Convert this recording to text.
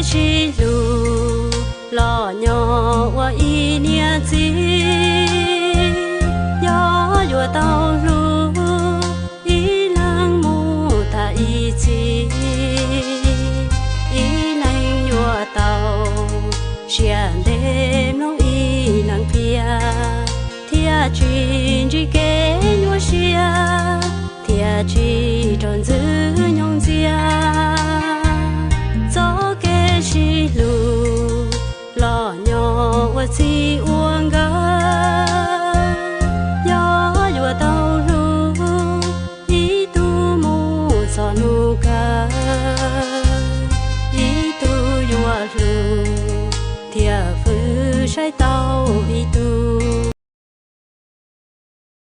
Sib hlub los nyob ua ib niam txiv, yog yuav tau hlub, ib leeg mus tag ib txhis, ib leeg yuav tau siab ntev mloog ib leeg qhia, thiaj tsis ntsib kev nyuaj siab, thiaj tsis raug ntxwg nyoog ntxias. Txoj kev sib hlub los nyob ua txij ua nkawm, yog yuav tau hlub, ib tug mus txog hnub kawg, ib tug yuav hlub, thiaj fwj saib tau ib tug.